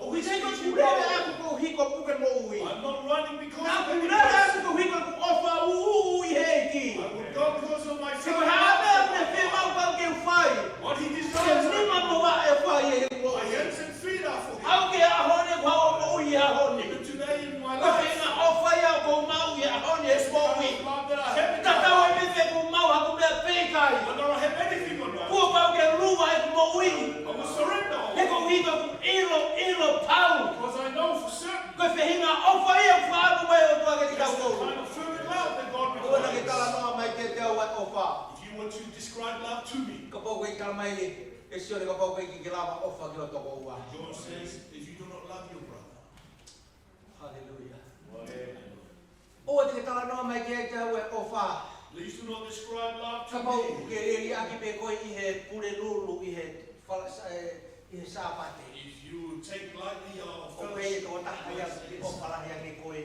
ʻOku ʻikai ko ʻeku lele ʻaʻaku koeʻuhi ko e puke moʻui. I'm not running because of any person. Ka ʻoku ou lele ʻaʻaku koeʻuhi ko ʻeku ʻofa ʻuʻuʻi he ʻEiki. I would go because of my family. He ko e hā pē ʻoku ne fiemaʻu ke u fai. What he desires. Ke nima mo vaʻe fai ʻe he moʻui. My hands and feet are for him. ʻAʻu ki he ʻaho ni, ʻoku ou moʻui he ʻaho ni. Even today in my life. Ko e feinga ʻofa ia ʻoku ou maʻu he ʻaho ni he moʻui. It's the kind of love that I have in my life. Tatau ai pē pe ʻoku ou maʻu haʻaku meʻa pe ʻikai. Whether I have anything or not. Kuo pau ke lua ʻeku moʻui. I will surrender all. He koeʻuhi ko ʻeku ʻilo, ʻilo pau. Because I know for certain. Ko e feinga ʻofa ia ʻoku fakaʻamu mai ʻe he ʻOtua kiate kitautolu. That's the kind of fervent love that God requires. ʻOua naʻa ke talanoa mai kiate au ʻa e ʻofa. If you were to describe love to me, Kapau ʻoku ʻikai talamai ʻe, ʻe Sione, kapau ʻoku ʻikai ke ke lava ʻofa ki ho tokoua. John says, "If you do not love your brother." Haleluia. Amen. ʻOua te ke talanoa mai kiate au e ʻofa. Please do not describe love to me. Kapau ʻoku ke liʻaki pē koe ʻi he pulelulu, ʻi he fala-, sa-, ē, ʻi he Sāpate. If you take lightly our fellowship, ʻOku ʻi ai e tokotaha ia ʻoku ke ʻofa lahi ange koe,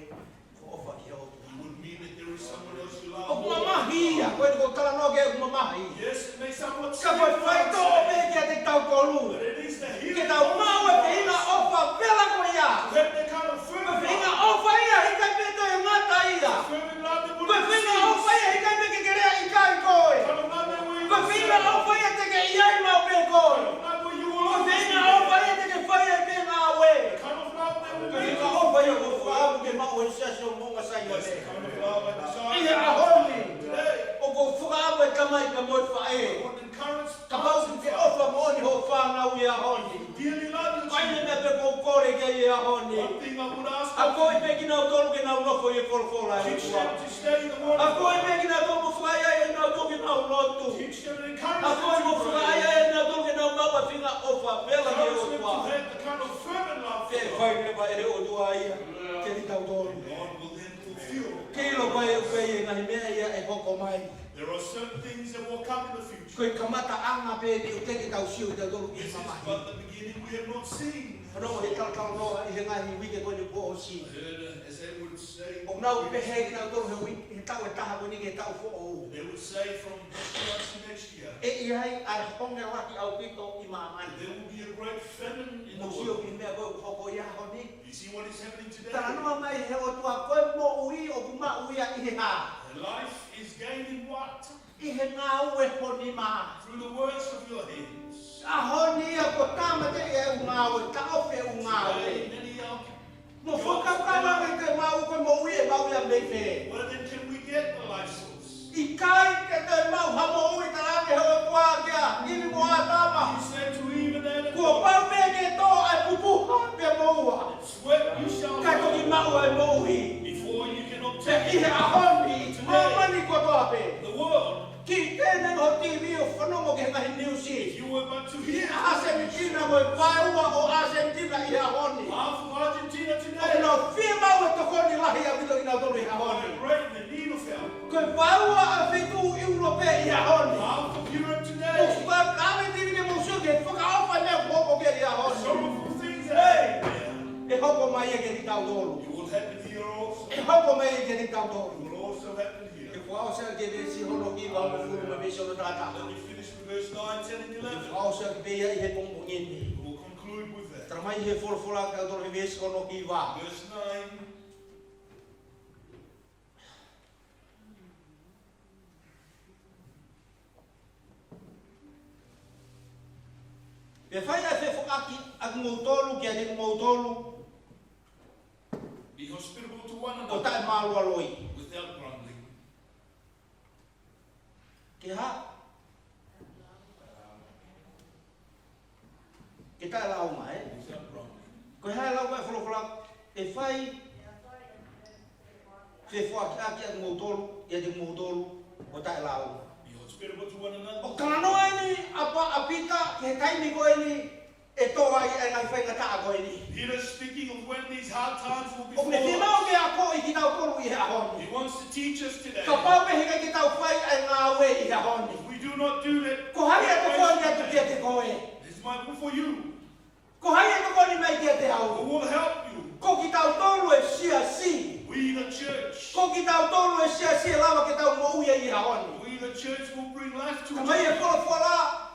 ko e ʻofa ki he ʻOtua. It would mean that there is someone else you love more. ʻOku mamahi ia, ko e ʻoku ou talanoa ki ai ʻoku mamahi. Yes, it may sound like Ka ko e faitoʻo pē kiate kitautolu. But it is the healing of the cross. Ke tau maʻu e feinga ʻofa vela ko ia. To have that kind of fervent love. Ko e feinga ʻofa ia, heʻikai pē toe ngata ia. Fervent love that will Ko e feinga ʻofa ia, heʻikai pē ke ke lea ʻikai koe. Kind of love that will Ko e feinga ʻofa ia te ke ʻi ai maʻu pē koe. Kind of love where you will always be there. Ko e feinga ʻofa ia te ke fai ai pē ngāue. Kind of love that will Ko e feinga ʻofa ia ʻoku ou fakaʻamu ke maʻu he siasi ʻo Moʻunga Saione. Yes, kind of love I desire ʻI he ʻaho ni, today. ʻOku ou fakaʻamu e tamai pea mo e faʻē. I want to encourage Kapau ʻoku ke ʻofa moʻoni hoʻo fānau ʻi he ʻaho ni. Dearly love your children. Ko e meʻa pē ʻoku ou kole ki ai he ʻaho ni. One thing I would ask of you. Akoʻi pē kinautolu ke nau nofo ʻi he folofola ʻa e ʻOtua. Teach them to stay in the word of God. Akoʻi pē kinautolu mo fakaʻaiʻai kinautolu ke nau lotu. Teach them and encourage them to pray. Akoʻi mo fakaʻaiʻai kinautolu ke nau maʻu e feinga ʻofa vela ki he ʻOtua. Encourage them to have the kind of fervent love for God. Pea fai leva ʻe he ʻOtua ia kiate kitautolu. God will then fulfill. Ke ʻilo pē ʻoku ʻi ai e ngaahi meʻa ia ʻe hoko mai. There are certain things that will come in the future. Ko e kamataʻanga pē eni ʻoku teʻeki ke tau sio kitautolu ki he mamahi. This is but the beginning. We have not seen. Hono ʻi he talatalanoa ʻi he ngaahi uike ko eni kuo ʻosi. I heard, uh, as They would say, ʻoku nau pehē kinautolu he uike, he taʻu ʻe taha ko eni ki he taʻu foʻou, they would say from this year to next year, ʻe ʻi ai ʻa e honge lahi ʻaupito ʻi māmani. There will be a great famine in the world. Mou sio ki he meʻa ko ē ʻoku hoko he ʻaho ni. You see what is happening today? Talanoa mai he ʻOtua ko e moʻui ʻoku maʻu ia ʻi he hā? Life is gained in what? ʻI he ngāue ho nima. Through the works of your hands. ʻAho ni ia kuo tāmateʻi e ʻū ngāue, taʻofi e ʻū ngāue. Today, many are Mo fakakaukau ange ke maʻu ko e moʻui ʻe maʻu ia mei fē? Where then can we get the life source? ʻIkai ke toe maʻu ha moʻui, talaange he ʻOtua kia ʻIvi mo ʻĀtama. He said to Eve and Adam, kuo pau pē ke tō ʻa e pupuha pea mo ua. Sweat you shall Kae toki maʻu ʻa e moʻui. Before you can obtain ʻI he ʻaho ni, today, māmani kotoa pē. The world. Kiʻi tēnē ho T V ʻo fanongo ki he ngaahi niusi. If you were but to hear ʻAsenitina mo e vaeua ʻo ʻAsenitina ʻi he ʻaho ni. Half of Argentina today. ʻOku nau fiemaʻu e tokoni lahi ʻaupito kinautolu ʻi he ʻaho ni. Are great in the need of help. Ko e vaeua ʻa e feituʻu ʻIulope ʻi he ʻaho ni. Half of Europe today. Mou sio ki he T V ke mou sio ki he fakaʻofa e meʻa ʻoku hoko ki ai ʻi he ʻaho ni. Sorrowful things that happen there. ʻE hoko mai ia kiate kitautolu. It will happen here also. ʻE hoko mai ia kiate kitautolu. It will also happen here. Ke fakaʻosi ʻaki e veesi hono hiva mo e hongofulu mo e veesi hono taha taha. Let me finish with verse nine, ten, and eleven. Ke fakaʻosi ʻaki pē ia ʻi he pongipongi ni. We'll conclude with that. Tala mai he folofola kiate kitautolu he veesi hono hiva. Verse nine. Pea fai ʻa e fefoaki ʻa kimoutolu kiate kimoutolu Be hospitable to one another ʻo taʻemālualoi. Without grumbling. Ke hā? Ke taʻelāunga, ē? Without grumbling. Ko e hā e lau mai e folofola, ʻe fai fefoakiʻaki ʻa kimoutolu, ʻiate kimoutolu, ʻo taʻelāunga. Be hospitable to one another. ʻOku talanoa eni ʻa Pa-, ʻa Pita, ki he taimi ko eni, ʻe tō ai ʻa e ngaahi faingataʻa ko eni. Peter speaking of when these hard times will be ʻOku ne for fiemaʻu us. ke akoʻi kitautolu ʻi he ʻaho ni. He wants to teach us today. Kapau pē heʻikai ke tau fai ʻa e ngāue ʻi he ʻaho ni. If we do not do that, Ko hai ʻe tokoni atu kiate koe? This might be for you. Ko hai ʻe tokoni mai kiate au? Who will help you? Ko kitautolu e siasi. We the church. Ko kitautolu e siasi ʻe lava ke tau moʻui ai ʻi he ʻaho ni. We the church will bring life to Tala mai e folofola,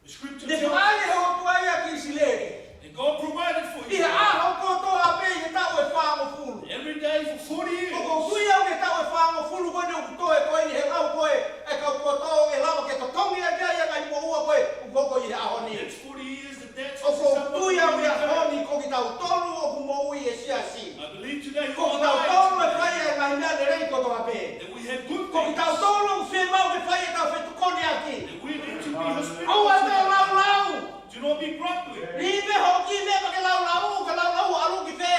The scripture Ne tells fakaʻai ʻe he ʻOtua ia ki ʻIsileli. And God provided for ʻI he Israel. ʻAho kotoa pē ʻi he taʻu ʻe fāngofulu. Every day for forty years. ʻOku ou tui au ki he taʻu ʻe fāngofulu ko eni ʻoku toe ko eni he lau ko ē ʻa e kau kuo tō ʻe lava ke totongi ʻaki ai ʻa e ngaahi moʻua ko ē ʻoku hoko ʻi he ʻaho ni. That's forty years of that. ʻOku ou tui au ʻi he ʻaho ni ko kitautolu ʻoku moʻui he siasi. I believe today Ko kitautolu ʻe fai ʻa e ngaahi meʻa lelei kotoa pē. That we have good things. Ko kitautolu ʻoku fiemaʻu ke fai ʻetau fetokoniʻaki. That we need to be hospitable. ʻOua te tau laulau. Do not be grumbling. Lī pē hoʻo kiʻi meʻa pea ke laulau, ke laulau ʻalu ki fē?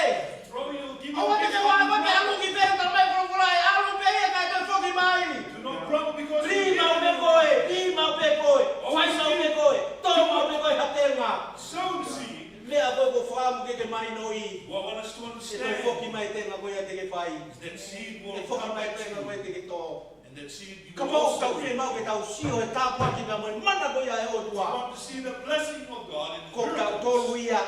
Throw your giving ʻOua te ke vā pē ʻalu ki fē, tala mai e folofola ʻe ʻalu pē ia kae toe foki mai. Do not grumble because Lī maʻu pē koe, lī maʻu pē koe, fai maʻu pē koe, tō maʻu pē koe ha tenga. Sow the seed. Meʻa ko ē ʻoku ou fakaʻamu ke ke mahinoʻi. What I want us to understand. ʻE toe foki mai e tenga ko ia te ke fai. That seed will come back to you. ʻE foki mai e tenga ko ia te ke tō. And that seed you will also reap. Kapau ʻoku tau fiemaʻu ke tau sio he tāpuaki pea mo e mana ko ia ʻa e ʻOtua. You want to see the blessing of God in miracles. Ko kitautolu ia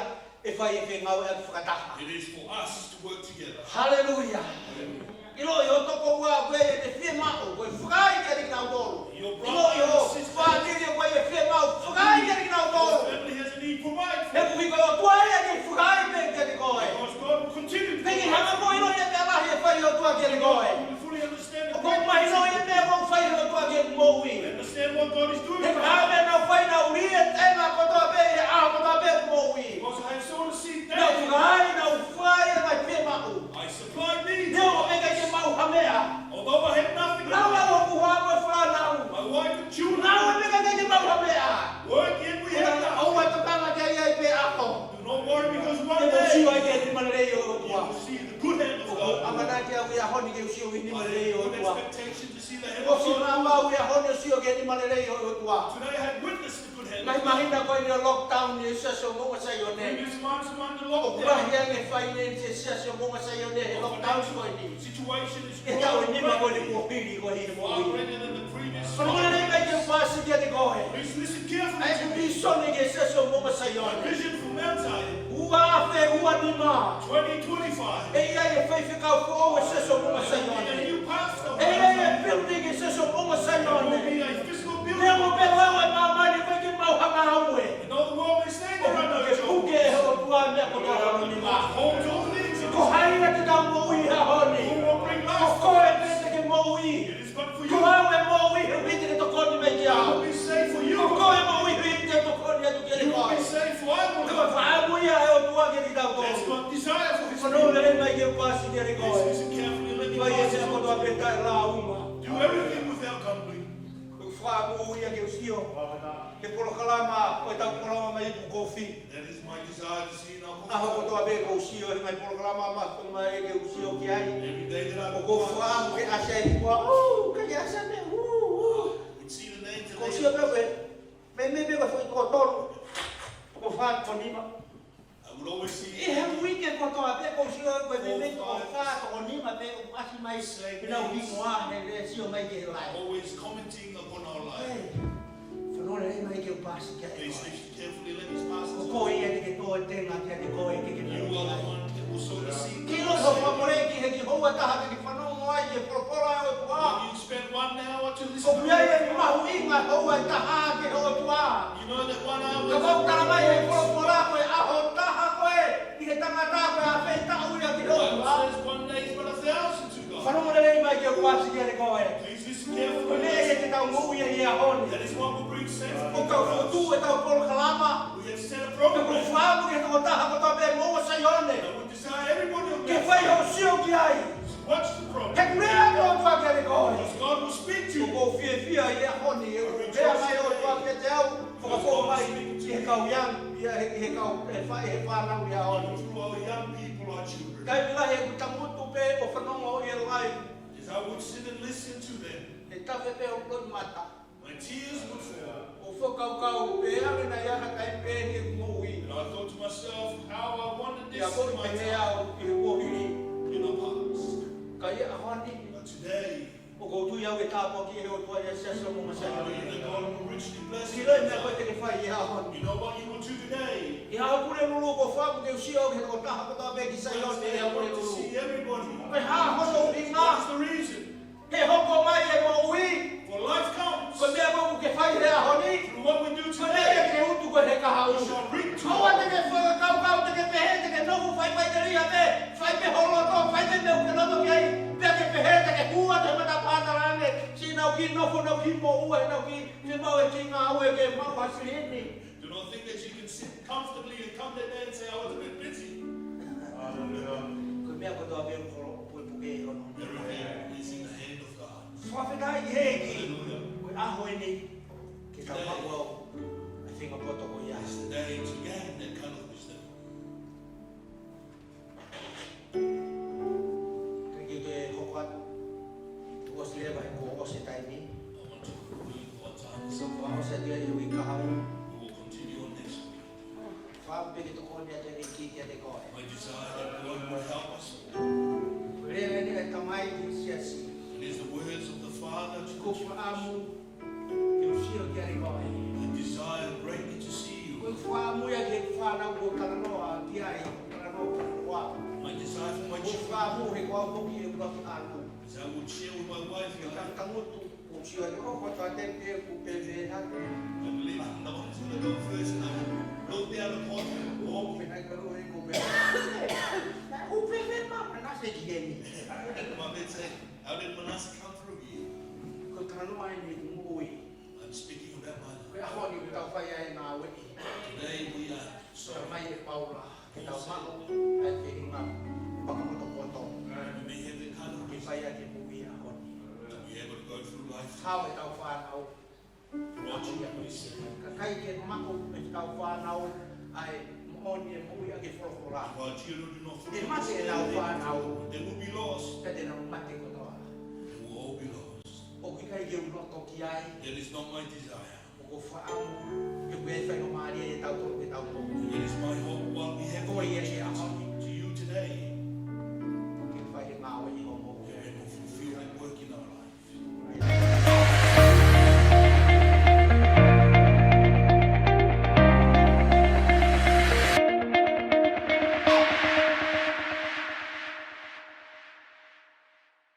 ʻe fai e fengāueʻaki fakataha. It is for us to work together. Haleluia. Hallelujah. ʻIloʻi hoʻo tokoua ko ē ʻe fiemaʻu, ko e fakaʻai kiate kinautolu. Your brother and sister. ʻIloʻi hoʻo fāmili ko ē ʻe fiemaʻu, fakaʻai kiate kinautolu. Your family has a need, provide for it. He ʻoku ʻikai ko e ʻOtua ia ke fakaʻai pē kiate koe. Because God will continue to provide for you. Ke ke hanga ʻo ʻiloʻi e meʻa lahi ʻe fai ʻe he ʻOtua kiate koe. God will fully understand the great things. ʻOku ou mahinoʻi e meʻa ʻoku fai ʻe he ʻOtua ki heʻeku moʻui. Understand what God is doing. He ʻoku ʻi ai e meʻa naʻa ku fai, naʻa ku lī e tenga kotoa pē ʻi he ʻaho kotoa pē ʻo e moʻui. Because I have sown a seed daily. Naʻa ku fai, naʻa ku fai e ngaahi fiemaʻu. I supplied needs. Neongo pē ʻikai ke maʻu ha meʻa. Although I had nothing. Naʻa ku ʻi ai hoku hoa mo e fānau. My wife and children. Naʻa ku ʻi ai pē ʻikai ke maʻu ha meʻa. Work, yet we have nothing. ʻOua ʻe tokanga ki ai pē ʻaho. Do not worry because one day. Te mou sio ai ki he nima lelei ʻo e ʻOtua. You will see the good hand of God. ʻOku ou ʻamanaki au ʻi he ʻaho ni ke u sio ki he nima lelei ʻo e ʻOtua. I have good expectation to see the hand of God. ʻOsi naʻa mau ʻi he ʻaho ni ʻo sio ki he nima lelei ʻo e ʻOtua. Today I have witnessed the good hand of God. Ngaahi māhina ko eni ʻo e lockdown ʻi he Siasi ʻo Moʻunga Saione. Previous months among the lockdown. ʻOku lahi ange e finance ʻa e Siasi ʻo Moʻunga Saione he lockdown ko eni. Situation is growing. ʻI he taʻu ʻe nima ko eni kuo hili ko eni he moʻui. Far greater than the previous. Fanongo mai ke u fasi kiate koe. Please listen carefully to me. ʻA ʻeku vīsone ki he Siasi ʻo Moʻunga Saione. My vision for Mount Zion. ʻOku Ua afe ua nima. Twenty twenty-five. ʻE ʻi ai e faifekau foʻou ʻi he Siasi ʻo Moʻunga Saione. A new pastor. ʻE ʻi ai e building ʻi he Siasi ʻo Moʻunga Saione. There will be a physical building. Neongo pē lau ʻa māmani ʻoku ʻikai ke mau hanga ʻo ue. And though the world may say there are no jobs, ʻOku puke ʻe he ʻOtua e meʻa kotoa ʻoku nima. God holds all things in his hand. Ko hai ia te tau moʻui he ʻaho ni? Who will bring life? Ko koe pē te ke moʻui. It is but for you. Ko au ʻe moʻui he ʻikai te ke tokoni mai kiate au. I will be saved for you. Ko koe ʻe moʻui he ʻikai te ke tokoni atu kiate au. You will be saved for I will. Ko e fakaʻamu ia ʻa e ʻOtua kiate kitautolu. That's God's desire for his people. Fanongo lelei mai ke u pasi kiate koe. Please listen carefully. Let me pass it on. Fai e meʻa kotoa pē taʻe lāunga. Do everything without grumbling. ʻOku ou fakaʻamu ia ke u sio he polokalama, ʻo ʻetau polokalama mai ʻi Kofi. That is my desire to see in our ʻAho kotoa pē ʻoku ou sio he ngaahi polokalama ma, ma e ke u sio ki ai. Every day that I ʻOku ou fakaʻamu ke ʻasi ai ʻi he ua, ʻū, ka ke ʻasi ai mei he ua, ʻū. Would see the names of ʻOku ou sio pē ko e, mei, mei, mei ko e foʻi toko tolu, toko fā, toko nima. I would always see ʻI he uike kotoa pē ʻoku ou sio ko e mei, mei toko fā, toko nima pē ʻoku ʻasi mai. Say ʻI heʻenau names. Hingoa he, he sio mai ki he live. Always commenting upon our life. Hey. Fanongo lelei mai ke u pasi kiate koe. Please listen carefully, let me pass this on. Ko koe ia te ke tō e tenga kiate koe ke ke moʻui ai. You are the one that will sow the seed. Ke ʻilo hoʻo fakamoleki he kiʻi houa ʻe taha ke ke fanongo ai ki he folofola ʻa e ʻOtua. When you spend one hour to listen to the word of God, ʻOku ʻi ai e mahuʻinga e houa ʻe taha ki he ʻOtua. You know that one hour is Ka ʻoku tala mai he folofola ko e ʻaho ʻe taha ko ē ʻi he tangata ko e ʻafe taʻu ia ki he ʻOtua. The Bible says one day is but a thousand to God. Fanongo lelei mai ke u pasi kiate koe. Please Ko e meʻa ia te tau moʻui ai he ʻaho ni. That is what will bring safety to us. ʻOku tau fokotuʻu ʻetau polokalama. We have set a program. ʻOku ou fakaʻamu ki he tokotaha kotoa pē ʻi Moʻunga Saione. I would desire everybody on that side Ke fai hoʻo sio ki ai. to watch the program. He ʻoku lea ʻa e ʻOtua kiate koe. Because God will speak to you. ʻOku ou fiefia he ʻaho ni. ʻOku lea mai e ʻOtua kiate au. Fakafou mai ʻi he kau young, ʻi he, ʻi he kau, he fa-, he fānau he ʻaho ni. To our young people, our children. Kae pila he ʻoku tangutu pē ʻo fanongo ʻi he live. As I would sit and listen to them, He tafe pē hoku loʻimata. my tears would fall. ʻO fakakaukau pē ange naʻe ʻi ai ha taimi pehē ʻi heʻeku moʻui. And I thought to myself, how I wanted this in my time, Pea ko e meʻa au ʻi he kuohili. in the past. Ka ʻi he ʻaho ni, But today, ʻoku ou tui au ʻe tāpuakiʻi ʻe he ʻOtua ʻa e Siasi ʻo Moʻunga Saione. I believe that God will richly bless you. Ke ʻilo e meʻa ko ē te ke fai he ʻaho ni. You know what you will do today? ʻI he ʻaho Pulelulu ʻoku ou fakaʻamu ke u sio ki he tokotaha kotoa pē ki Saione he ʻaho Pulelulu. Ko e hā hono ʻuhinga? What is the reason? He hoko mai e moʻui. For life comes. Ko e meʻa ko ē ʻoku ke fai he ʻaho ni. Through what we do today, Ko e meʻa ia ke utu ko ē he kahaʻu. we shall reap tomorrow. ʻOua te ke fakakaukau, te ke pehē, te ke nofo fai faʻiteliha pē, fai pē ho loto, fai pē meʻa ʻoku ke loto ki ai, pea ke pehē te ke hū atu he matapā talaange, siʻi naʻá ku kiʻi nofo, naʻá ku kiʻi moʻua, naʻá ku kiʻi fiemaʻu e kiʻi ngāue ke maʻu ha silini. Do not think that you can sit comfortably and come to there and say, "I was a bit busy." Hallelujah. Ko e meʻa kotoa pē ʻoku holo, ʻoku pukepuke ʻi hono. Everything is in the hand of God. Fakafetaʻi ki he ʻEiki. Hallelujah. Ko e ʻaho eni ke tau Today maʻu ai ʻa e faʻahinga poto ko ia. is the day to gain that kind of wisdom. Kae kehe ke hoko atu. Kuo ʻosi leva he kuo ʻosi e taimi. I want to conclude our time this Sio morning. Kuo ʻosi atu ia he uike kahaʻu. We will continue on next week. Fakaʻamu pē ke tokoni atu e ʻEiki kiate koe. My desire that God would help us all. Ko e lea eni ʻa e Tamai ki he siasi. It is the words of the Father to the church. Ko e fakaʻamu ke u sio kiate koe. I desire greatly to see you. Ko e fakaʻamu ia ki he fānau ʻoku ou talanoa ki ai, talanoa ki ai. My desire for my children. Ko e fakaʻamu he ko au foki ʻe ʻuluaki ʻalu. As I would share with my wife, Ke tangutu, ʻo sio ai, ʻo, ko e taimi pē ʻoku pehē atu. I believe I'm the one who's gonna go first, and I will look down upon you. ʻO, pehē atu ʻoku pehē. ʻOku pehē mai Manase ki heni. My mate said, "How did Manasseh come through here?" Ko e talanoa eni ʻeku moʻui. I'm speaking about my life. Ko e ʻaho ni ʻoku tau fai ai e ngāue. Today we are sorry. Talamai ʻe Paula, ke tau maʻu ʻa e faʻahinga pakapotopoto. We may have the kind of Ke fai ʻaki e moʻui he ʻaho ni. To be able to go through life. Hao ʻetau fānau. Watching every second. Ka ʻikai ke maʻu ʻe hotau fānau ʻa e moʻoni e moʻui ʻaki e folofola. If our children do not fulfill this mandate, ʻE mate ʻenau fānau. they will be lost. Pea te nau mate kotoa. They will all be lost. ʻOku ʻikai ke u loto ki ai. That is not my desire. ʻOku ou fakaʻamu ke ʻi ai e faingamālie ʻiate kitautolu ke tau moʻui. It is my hope while we have the opportunity to you today.